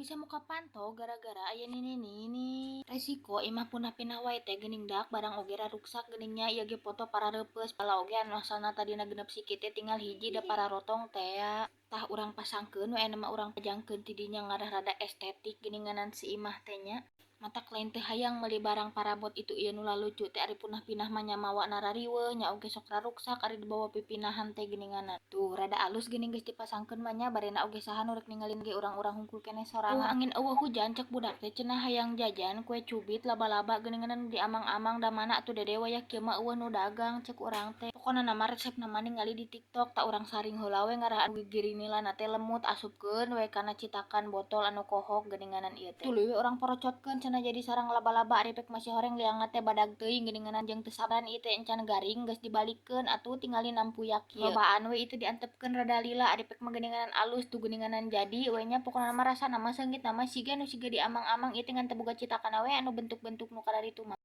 Bisa muka panto gara-gara aya nini-nini. Resiko imah punah pinah wae teh geuning dak barang oge raruksak geuning nya, ieu ge foto parareupeus pala oge anu asalna tadina 6 siki teh tinggal hiji da pararotong tea. Tah, urang pasangkeun we anu mah, urang pajangkeun ti dinya ngarah rada estetik geuninganan si imah teh nya. Matak lain teu hayang meuli barang parabot itu ieu nu lalucu teh, ari punah pinah mah nya mawana rariweuh nya oge sok raruksak ari dibawa pipinahan teh geuninganan. Tuh, rada alus geuning geus dipasangkeun mah nya. Barena oge saha nu rek ningalin ge, urang-urang hungkul keneh sorangan. Angin euweuh hujan, cek budak teh cenah hayang jajan kue cubit laba-laba geuninganan diamang-amang, da mana atuh Dede, wayah kieu mah euweuh nu dagang cek urang teh. Pokona mah resepna mah ningali di TikTok, tah urang saring heula we ngarah girinilana teh lemut, asupkeun we kana citakan botol anu kohok geuninganan ieu teh. Tuluy we urang porocotkeun cenah jadi sarang laba-laba. Ari pek masih horeng, liangna teh badag teuing geuninganan jeung teu sabaran ieu teh, encan garing geus dibalikeun atuh, tingali nampuyak kieu. Lobaan we itu diantepkeun rada lila, ari pek mah geuninganan alus tuh geuninganan jadi we nya. Pokona mah rasana mah seungit mah siga nu siga diamang-amang ieu teh, ngan teu boga citakanna we anu bentuk-bentuk nu kararitu mah.